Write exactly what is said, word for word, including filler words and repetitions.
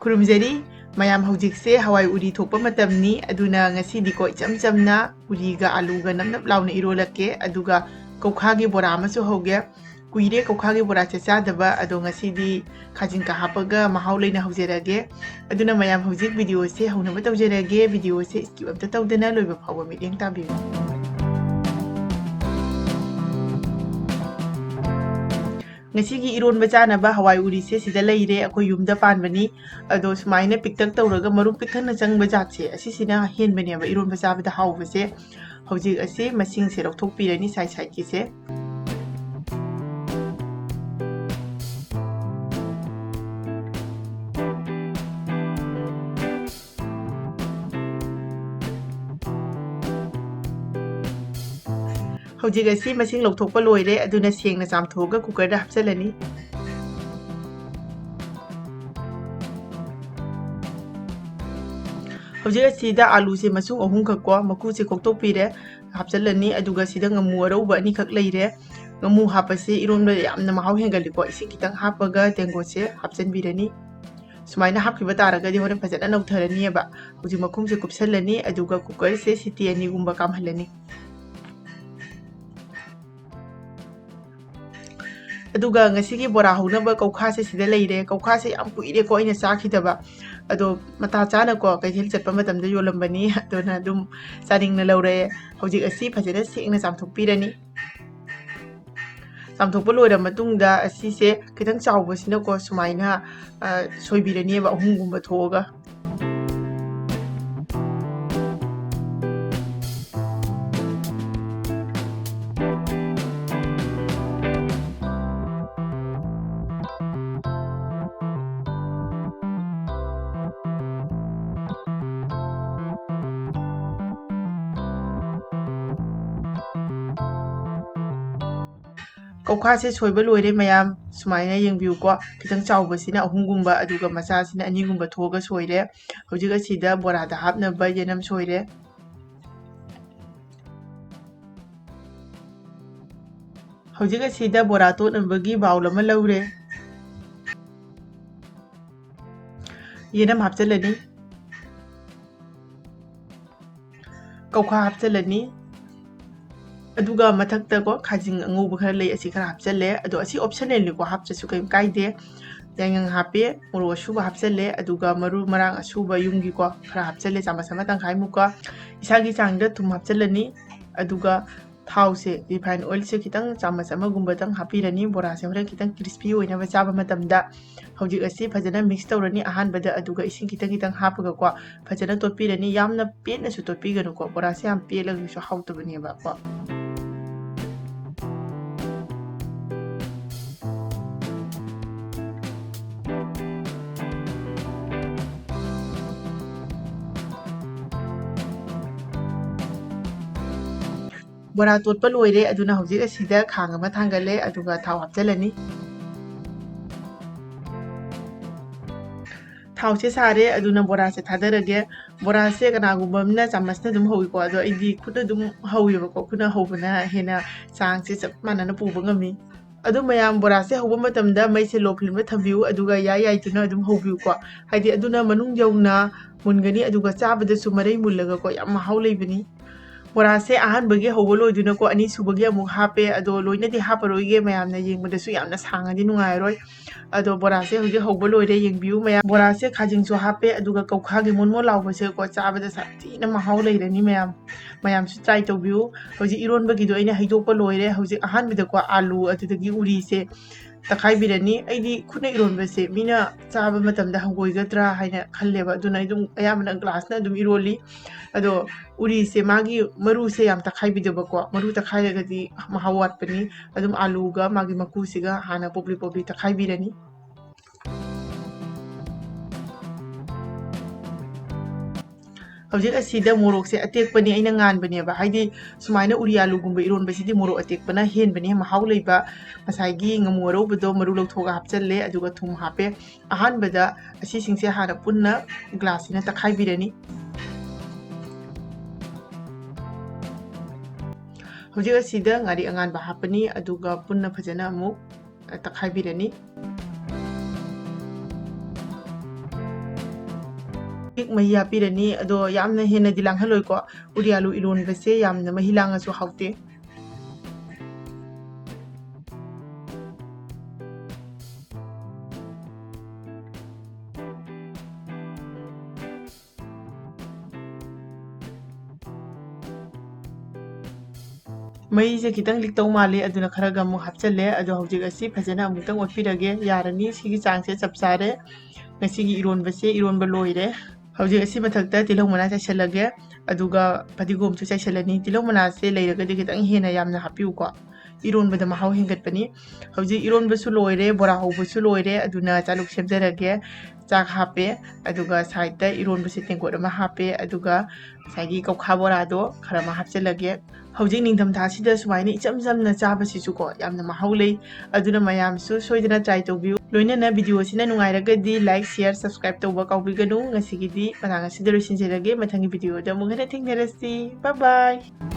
ꯈꯨꯔꯨꯝꯖꯔꯤ꯫ ꯃꯌꯥꯝ, ꯍꯧꯖꯤꯛꯁꯦ ꯍꯋꯥꯏ ꯎꯔꯤ ꯊꯣꯛꯄ ꯃꯇꯝꯅꯤ, ꯑꯗꯨꯅ ꯉꯁꯤꯗꯤꯀꯣ ꯏꯆꯝ ꯆꯝꯅ ꯎꯔꯤꯒ ꯑꯂꯨꯒ ꯅꯞ ꯅꯞ ꯂꯥꯎꯅ ꯏꯔꯣꯜꯂꯛꯀꯦ, ꯑꯗꯨꯒ ꯀꯧꯈꯥꯒꯤ ꯕꯣꯔꯥ ꯑꯃꯁꯨ ꯍꯧꯒꯦ꯫ ꯀꯨꯏꯔꯦ ꯀꯧꯈꯥꯒꯤ ꯕꯣꯔꯥꯁꯦ ꯆꯥꯗꯕ, ꯑꯗꯣ ꯉꯁꯤꯗꯤ ꯈꯥꯖꯤꯡꯒ ꯍꯥꯞꯄꯒ ꯃꯍꯥꯎ ꯂꯩꯅ ꯍꯧꯖꯔꯒꯦ꯫ ꯑꯗꯨꯅ ꯃꯌꯥꯝ, ꯍꯧꯖꯤꯛ ꯚꯤꯗꯤꯑꯣꯁꯦ ꯍꯧꯅꯕ ꯇꯧꯖꯔꯒꯦ꯫ ꯚꯤꯗꯤꯑꯣꯁꯦ skip ꯑꯝꯇ ꯇꯧꯗꯅ ꯂꯣꯏꯕ ꯐꯥꯎꯕ ꯃꯤꯠꯌꯦꯡ ꯇꯥꯕꯤꯌꯨ꯫ ꯉꯁꯤꯒꯤ ꯏꯔꯣꯟꯕ ꯆꯥꯅꯕ ꯍꯋꯥꯏ ꯎꯔꯤꯁꯦ ꯁꯤꯗ ꯂꯩꯔꯦ, ꯑꯩꯈꯣꯏ ꯌꯨꯝꯗ ꯄꯥꯟꯕꯅꯤ꯫ ꯑꯗꯣ ꯁꯨꯃꯥꯏꯅ ꯄꯤꯛꯇꯛ ꯇꯧꯔꯒ ꯃꯔꯨ ꯄꯤꯛ ꯊꯟꯅ ꯆꯪꯕ ꯖꯥꯠꯁꯦ, ꯑꯁꯤꯁꯤꯅ ꯍꯦꯟꯕꯅꯦꯕ ꯏꯔꯣꯟꯕ ꯆꯥꯕꯗ ꯍꯥꯎꯕꯁꯦ꯫ ꯍꯧꯖꯤꯛ ꯑꯁꯤ ꯃꯁꯤꯡꯁꯦ ꯂꯧꯊꯣꯛꯄꯤꯔꯅꯤ, side sideꯀꯤꯁꯦ꯫ ꯍꯧꯖꯤꯛ ꯑꯁꯤ ꯃꯁꯤꯡ ꯂꯧꯊꯣꯛꯄ ꯂꯣꯏꯔꯦ, ꯑꯗꯨꯅ ꯁꯦꯡꯅ ꯆꯥꯝꯊꯣꯛꯑꯒ cookerꯗ ꯍꯥꯞꯆꯤꯜꯂꯅꯤ꯫ ꯍꯧꯖꯤꯛ ꯑꯁꯤꯗ ꯑꯥꯂꯨꯁꯦ ꯃꯁꯨꯡ ꯑꯍꯨꯝꯈꯛ ꯀꯣ ꯃꯀꯨꯁꯦ ꯈꯣꯛꯇꯣꯛꯄꯤꯔꯦ, ꯍꯥꯞꯆꯤꯜꯂꯅꯤ꯫ ꯑꯗꯨꯒ ꯁꯤꯗ ꯉꯥꯃꯨ ꯑꯔꯧꯕ ꯑꯅꯤꯈꯛ ꯂꯩꯔꯦ꯫ ꯉꯥꯃꯨ ꯍꯥꯞꯄꯁꯦ ꯏꯔꯣꯟꯕꯗ ꯌꯥꯝꯅ ꯃꯍꯥꯎ ꯍꯦꯟꯒꯠꯂꯤꯀꯣ꯫ ꯏꯁꯤꯡ ꯈꯤꯇꯪ ꯍꯥꯞꯄꯒ ꯇꯦꯡꯀꯣꯠꯁꯦ ꯍꯥꯞꯆꯤꯟꯕꯤꯔꯅꯤ꯫ ꯁꯨꯃꯥꯏꯅ ꯍꯥꯞꯈꯤꯕ ꯇꯥꯔꯒꯗꯤ ꯍꯣꯔꯦꯟ ꯐꯖꯅ ꯅꯧꯊꯔꯅꯤꯕ꯫ ꯍꯧꯖꯤꯛ ꯃꯈꯨꯝꯁꯦ ꯀꯨꯞꯁꯜꯂꯅꯤ, ꯑꯗꯨꯒ cookerꯁꯦ ꯁꯤꯇꯤ ꯑꯅꯤꯒꯨꯝꯕ ꯀꯥꯝꯍꯜꯂꯅꯤ꯫ ꯑꯗꯨꯒ ꯉꯁꯤꯒꯤ ꯕꯣꯔꯥ ꯍꯧꯅꯕ ꯀꯧꯈꯥꯁꯦ ꯁꯤꯗ ꯂꯩꯔꯦ꯫ ꯀꯧꯈꯥꯁꯦ ꯌꯥꯝ ꯀꯨꯏꯔꯦꯀꯣ ꯑꯩꯅ ꯆꯥꯈꯤꯗꯕ꯫ ꯑꯗꯣ ꯃꯇꯥ ꯆꯥꯅꯀꯣ ꯀꯩꯊꯦꯜ ꯆꯠꯄ ꯃꯇꯝꯗ ꯌꯣꯜꯂꯝꯕꯅꯤ, ꯑꯗꯨꯅ ꯑꯗꯨꯝ ꯆꯥꯅꯤꯡꯅ ꯂꯧꯔꯛꯑꯦ꯫ ꯍꯧꯖꯤꯛ ꯑꯁꯤ ꯐꯖꯅ ꯁꯦꯡꯅ ꯆꯥꯝꯊꯣꯛꯄꯤꯔꯅꯤ꯫ ꯆꯥꯝꯊꯣꯛꯄ ꯂꯣꯏꯔ ꯃꯇꯨꯡꯗ ꯑꯁꯤꯁꯦ ꯈꯤꯇꯪ ꯆꯥꯎꯕꯁꯤꯅꯀꯣ ꯁꯨꯃꯥꯏꯅ, ꯑ, ꯁꯣꯏꯕꯤꯔꯅꯦꯕ, ꯑꯍꯨꯝꯒꯨꯝꯕ ꯊꯣꯛꯑꯒ꯫ ꯀꯧꯈꯥꯁꯦ ꯁꯣꯏꯕ ꯂꯣꯏꯔꯦ ꯃꯌꯥꯝ, ꯁꯨꯃꯥꯏꯅ ꯌꯦꯡꯕꯤꯌꯨꯀꯣ꯫ ꯈꯤꯇꯪ ꯆꯥꯎꯕꯁꯤꯅ ꯑꯍꯨꯝꯒꯨꯝꯕ, ꯑꯗꯨꯒ ꯃꯆꯥꯁꯤꯅ ꯑꯅꯤꯒꯨꯝꯕ ꯊꯣꯛꯑꯒ ꯁꯣꯏꯔꯦ꯫ ꯍꯧꯖꯤꯛ ꯑꯁꯤꯗ ꯕꯣꯔꯥꯗ ꯍꯥꯞꯅꯕ ꯌꯦꯅꯝ ꯁꯣꯏꯔꯦ꯫ ꯍꯧꯖꯤꯛ ꯑꯁꯤꯗ ꯕꯣꯔꯥ ꯇꯣꯠꯅꯕꯒꯤ bowl ꯑꯃ ꯂꯧꯔꯦ꯫ ꯌꯦꯅꯝ ꯍꯥꯞꯆꯤꯜꯂꯅꯤ, ꯀꯧꯈꯥ ꯍꯥꯞꯆꯤꯜꯂꯅꯤ, ꯑꯗꯨꯒ ꯃꯊꯛꯇꯀꯣ ꯈꯥꯖꯤꯡ ꯑꯉꯧꯕ ꯈꯔ ꯂꯩ, ꯑꯁꯤ ꯈꯔ ꯍꯥꯞꯆꯤꯜꯂꯦ꯫ ꯑꯗꯣ ꯑꯁꯤ optionalꯅꯤꯀꯣ, ꯍꯥꯞꯇ꯭ꯔꯁꯨ ꯀꯩꯝ ꯀꯥꯏꯗꯦ꯫ ꯌꯥꯏꯉꯪ ꯍꯥꯞꯄꯦ, ꯃꯣꯔꯣꯛ ꯑꯁꯨꯕ ꯍꯥꯞꯆꯤꯜꯂꯦ, ꯑꯗꯨꯒ ꯃꯔꯨ ꯃꯔꯥꯡ ꯑꯁꯨꯕ ꯌꯨꯝꯒꯤꯀꯣ ꯈꯔ ꯍꯥꯞꯆꯤꯜꯂꯦ, ꯆꯥꯃꯁ ꯑꯃ ꯇꯪꯈꯥꯏꯃꯨꯛꯀ꯫ ꯏꯁꯥꯒꯤ ꯆꯥꯡꯗ ꯊꯨꯝ ꯍꯥꯞꯆꯤꯜꯂꯅꯤ, ꯑꯗꯨꯒ ꯊꯥꯎꯁꯦ, refined oilꯁꯦ ꯈꯤꯇꯪ ꯆꯥꯃꯁ ꯑꯃꯒꯨꯝꯕꯗꯪ ꯍꯥꯞꯄꯤꯔꯅꯤ, ꯕꯣꯔꯥꯁꯦ ꯍꯣꯔꯦꯟ ꯈꯤꯇꯪ crispy ꯑꯣꯏꯅꯕ ꯆꯥꯕ ꯃꯇꯝꯗ꯫ ꯍꯧꯖꯤꯛ ꯑꯁꯤ ꯐꯖꯅ mix ꯇꯧꯔꯅꯤ ꯑꯍꯥꯟꯕꯗ, ꯑꯗꯨꯒ ꯏꯁꯤꯡ ꯈꯤꯇꯪ ꯈꯤꯇꯪ ꯍꯥꯞꯄꯒꯀꯣ ꯐꯖꯅ ꯇꯣꯠꯄꯤꯔꯅꯤ꯫ ꯌꯥꯝꯅ ꯄꯦꯠꯅꯁꯨ ꯇꯣꯠꯄꯤꯒꯅꯨꯀꯣ, ꯕꯣꯔꯥꯁꯦ ꯌꯥꯝ ꯄꯦꯠꯂꯒꯁꯨ ꯍꯥꯎꯇꯕꯅꯦꯕꯀꯣ꯫ ꯕꯣꯔꯥ ꯇꯣꯠꯄ ꯂꯣꯏꯔꯦ, ꯑꯗꯨꯅ ꯍꯧꯖꯤꯛ ꯑꯁꯤꯗ ꯈꯥꯡ ꯑꯃ ꯊꯥꯡꯒꯠꯂꯦ, ꯑꯗꯨꯒ ꯊꯥꯎ ꯍꯥꯞꯆꯤꯜꯂꯅꯤ꯫ ꯊꯥꯎꯁꯦ ꯁꯥꯔꯦ, ꯑꯗꯨꯅ ꯕꯣꯔꯥꯁꯦ ꯊꯥꯗꯔꯒꯦ꯫ ꯕꯣꯔꯥꯁꯦ ꯀꯅꯥꯒꯨꯝꯕ ꯑꯃꯅ ꯆꯥꯃꯁꯅ ꯑꯗꯨꯝ ꯍꯧꯋꯤꯀꯣ, ꯑꯗꯣ ꯑꯩꯗꯤ ꯈꯨꯠꯅ ꯑꯗꯨꯝ ꯍꯧꯋꯦꯕꯀꯣ, ꯈꯨꯠꯅ ꯍꯧꯕꯅ ꯍꯦꯟꯅ ꯆꯥꯡꯁꯦ ꯆꯞ ꯃꯥꯟꯅꯅ ꯄꯨꯕ ꯉꯝꯃꯤ꯫ ꯑꯗꯨ ꯃꯌꯥꯝ, ꯕꯣꯔꯥꯁꯦ ꯍꯧꯕ ꯃꯇꯝꯗ ꯃꯩꯁꯦ low flameꯗ ꯊꯝꯕꯤꯌꯨ, ꯑꯗꯨꯒ ꯌꯥꯏ ꯌꯥꯏꯗꯨꯅ ꯑꯗꯨꯝ ꯍꯧꯕꯤꯌꯨꯀꯣ, ꯍꯥꯏꯗꯤ ꯑꯗꯨꯅ ꯃꯅꯨꯡ ꯌꯧꯅ ꯃꯨꯟꯒꯅꯤ, ꯑꯗꯨꯒ ꯆꯥꯕꯗꯁꯨ ꯃꯔꯩ ꯃꯨꯜꯂꯒꯀꯣ ꯌꯥꯝ ꯃꯍꯥꯎ ꯂꯩꯕꯅꯤ꯫ ꯕꯣꯔꯥꯁꯦ ꯑꯍꯥꯟꯕꯒꯤ ꯍꯧꯕ ꯂꯣꯏꯗꯨꯅꯀꯣ ꯑꯅꯤꯁꯨꯕꯒꯤ ꯑꯃꯨꯛ ꯍꯥꯞꯄꯦ, ꯑꯗꯣ ꯂꯣꯏꯅꯗꯤ ꯍꯥꯞꯄꯔꯣꯏꯒꯦ, ꯃꯌꯥꯝꯅ ꯌꯦꯡꯕꯗꯁꯨ ꯌꯥꯝꯅ ꯁꯥꯡꯉꯗꯤ ꯅꯨꯡꯉꯥꯏꯔꯣꯏ꯫ ꯑꯗꯣ ꯕꯣꯔꯥꯁꯦ ꯍꯧꯖꯤꯛ ꯍꯧꯕ ꯂꯣꯏꯔꯦ, ꯌꯦꯡꯕꯤꯌꯨ ꯃꯌꯥꯝ꯫ ꯕꯣꯔꯥꯁꯦ ꯈꯥꯖꯤꯡꯁꯨ ꯍꯥꯞꯄꯦ, ꯑꯗꯨꯒ ꯀꯧꯈꯥꯒꯤ ꯃꯣꯟ ꯃꯣꯟ ꯂꯥꯎꯕꯁꯦꯀꯣ ꯆꯥꯕꯗ ꯁꯥꯊꯤꯅ ꯃꯍꯥꯎ ꯂꯩꯔꯅꯤ ꯃꯌꯥꯝ꯫ ꯃꯌꯥꯝꯁꯨ try ꯇꯧꯕꯤꯌꯨ꯫ ꯍꯧꯖꯤꯛ ꯏꯔꯣꯟꯕꯒꯤꯗꯣ ꯑꯩꯅ ꯍꯩꯗꯣꯛꯄ ꯂꯣꯏꯔꯦ꯫ ꯍꯧꯖꯤꯛ ꯑꯍꯥꯟꯕꯗꯀꯣ ꯑꯥꯂꯨ, ꯑꯗꯨꯗꯒꯤ ꯎꯔꯤꯁꯦ ꯇꯛꯈꯥꯏꯕꯤꯔꯅꯤ꯫ ꯑꯩꯗꯤ ꯈꯨꯠꯅ ꯏꯔꯣꯟꯕꯁꯦ ꯃꯤꯅ ꯆꯥꯕ ꯃꯇꯝꯗ ꯍꯪꯒꯣꯏꯒꯗ꯭ꯔꯥ ꯍꯥꯏꯅ ꯈꯜꯂꯦꯕ, ꯑꯗꯨꯅ ꯑꯩ ꯑꯗꯨꯝ ꯑꯌꯥꯝꯕꯅ glassꯅ ꯑꯗꯨꯝ ꯏꯔꯣꯜꯂꯤ꯫ ꯑꯗꯣ ꯎꯔꯤꯁꯦ ꯃꯥꯒꯤ ꯃꯔꯨꯁꯦ ꯌꯥꯝ ꯇꯛꯈꯥꯏꯕꯤꯗꯕꯀꯣ, ꯃꯔꯨ ꯇꯛꯈꯥꯏꯔꯒꯗꯤ ꯃꯍꯥꯎ ꯋꯥꯠꯄꯅꯤ꯫ ꯑꯗꯨꯝ ꯑꯥꯂꯨꯒ ꯃꯥꯒꯤ ꯃꯀꯨꯁꯤꯒ ꯍꯥꯟꯅ ꯄꯣꯞꯂꯤ ꯄꯣꯞꯂꯤ ꯇꯛꯈꯥꯏꯕꯤꯔꯅꯤ꯫ ꯍꯧꯖꯤꯛ ꯑꯁꯤꯗ ꯃꯣꯔꯣꯛꯁꯦ ꯑꯇꯦꯛꯄꯅꯤ ꯑꯩꯅ ꯉꯥꯟꯕꯅꯦꯕ, ꯍꯥꯏꯗꯤ ꯁꯨꯃꯥꯏꯅ ꯎꯔꯤ ꯑꯥꯂꯨꯒꯨꯝꯕ ꯏꯔꯣꯟꯕꯁꯤꯗꯤ ꯃꯣꯔꯣꯛ ꯑꯇꯦꯛꯄꯅ ꯍꯦꯟꯕꯅꯦ ꯃꯍꯥꯎ ꯂꯩꯕ꯫ ꯉꯁꯥꯏꯒꯤ ꯉꯥꯃꯨ ꯑꯔꯧꯕꯗꯣ ꯃꯔꯨ ꯂꯧꯊꯣꯛꯑꯒ ꯍꯥꯞꯆꯜꯂꯦ, ꯑꯗꯨꯒ ꯊꯨꯝ ꯍꯥꯞꯄꯦ꯫ ꯑꯍꯥꯟꯕꯗ ꯑꯁꯤꯁꯤꯡꯁꯦ ꯍꯥꯟꯅ ꯄꯨꯟꯅ glassꯁꯤꯅ ꯇꯛꯈꯥꯏꯕꯤꯔꯅꯤ꯫ ꯍꯧꯖꯤꯛ ꯑꯁꯤꯗ ꯉꯥꯔꯤ ꯑꯉꯥꯟꯕ ꯍꯥꯞꯄꯅꯤ, ꯑꯗꯨꯒ ꯄꯨꯟꯅ ꯐꯖꯅ ꯑꯃꯨꯛ ꯇꯛꯈꯥꯏꯕꯤꯔꯅꯤ꯫ ꯍꯧꯖꯤꯛ ꯃꯍꯤ ꯍꯥꯞꯄꯤꯔꯅꯤ꯫ ꯑꯗꯣ ꯌꯥꯝꯅ ꯍꯦꯟꯅꯗꯤ ꯂꯥꯡꯍꯜꯂꯣꯏꯀꯣ, ꯎꯔꯤ ꯑꯥꯂꯨ ꯏꯔꯣꯟꯕꯁꯦ ꯌꯥꯝꯅ ꯃꯍꯤ ꯂꯥꯡꯉꯁꯨ ꯍꯥꯎꯇꯦ꯫ ꯃꯩꯁꯦ ꯈꯤꯇꯪ ꯂꯤꯛꯇꯧ ꯃꯥꯜꯂꯦ, ꯑꯗꯨꯅ ꯈꯔꯒ ꯑꯃꯨꯛ ꯍꯥꯞꯆꯜꯂꯦ꯫ ꯑꯗꯣ ꯍꯧꯖꯤꯛ ꯑꯁꯤ ꯐꯖꯅ ꯑꯃꯨꯛꯇꯪ ꯑꯣꯠꯄꯤꯔꯒꯦ꯫ ꯌꯥꯔꯅꯤ, ꯁꯤꯒꯤ ꯆꯥꯡꯁꯦ ꯆꯞ ꯆꯥꯔꯦ꯫ ꯉꯁꯤꯒꯤ ꯏꯔꯣꯟꯕꯁꯦ ꯏꯔꯣꯟꯕ ꯂꯣꯏꯔꯦ꯫ ꯍꯧꯖꯤꯛ ꯑꯁꯤ ꯃꯊꯛꯇ ꯇꯤꯜꯍꯧ ꯃꯅꯥ ꯆꯥꯏꯁꯤꯜꯂꯒꯦ, ꯑꯗꯨꯒ ꯐꯗꯤꯒꯣꯝꯁꯨ ꯆꯥꯏꯁꯤꯜꯂꯅꯤ꯫ ꯇꯤꯜꯍꯧ ꯃꯅꯥꯁꯦ ꯂꯩꯔꯒꯗꯤ ꯈꯤꯇꯪ ꯍꯦꯟꯅ ꯌꯥꯝꯅ ꯍꯥꯞꯄꯤꯌꯨꯀꯣ, ꯏꯔꯣꯟꯕꯗ ꯃꯍꯥꯎ ꯍꯦꯟꯒꯠꯄꯅꯤ꯫ ꯍꯧꯖꯤꯛ ꯏꯔꯣꯟꯕꯁꯨ ꯂꯣꯏꯔꯦ, ꯕꯣꯔꯥ ꯍꯧꯕꯁꯨ ꯂꯣꯏꯔꯦ, ꯑꯗꯨꯅ ꯆꯥꯂꯨꯛ ꯁꯦꯝꯖꯔꯒꯦ꯫ ꯆꯥꯛ ꯍꯥꯞꯄꯦ, ꯑꯗꯨꯒ ꯁꯥꯏꯗꯇ ꯏꯔꯣꯟꯕꯁꯦ ꯇꯦꯡꯀꯣꯠ ꯑꯃ ꯍꯥꯞꯄꯦ, ꯑꯗꯨꯒ ꯉꯁꯥꯏꯒꯤ ꯀꯧꯈꯥ ꯕꯣꯔꯥꯗꯣ ꯈꯔ ꯑꯃ ꯍꯥꯞꯆꯤꯜꯂꯒꯦ꯫ ꯍꯧꯖꯤꯛ ꯅꯤꯡꯊꯝꯊꯥꯁꯤꯗ ꯁꯨꯃꯥꯏꯅ ꯏꯆꯝ ꯆꯝꯅ ꯆꯥꯕꯁꯤꯁꯨꯀꯣ ꯌꯥꯝꯅ ꯃꯍꯥꯎ ꯂꯩ꯫ ꯑꯗꯨꯅ ꯃꯌꯥꯝꯁꯨ ꯁꯣꯏꯗꯅ try ꯇꯧꯕꯤꯌꯨ꯫ ꯂꯣꯏꯅꯅ video ꯑꯁꯤꯅ ꯅꯨꯡꯉꯥꯏꯔꯒꯗꯤ like, share, subscribe ꯇꯧꯕ ꯀꯥꯎꯕꯤꯒꯅꯨ꯫ ꯉꯁꯤꯒꯤꯗꯤ ꯃꯇꯥꯡ ꯑꯁꯤꯗ ꯂꯣꯏꯁꯤꯟꯖꯔꯒꯦ꯫ ꯃꯊꯪꯒꯤ videoꯗ ꯑꯃꯨꯛ ꯍꯟꯅ ꯊꯦꯡꯅꯔꯁꯤ꯫ Bye bye꯫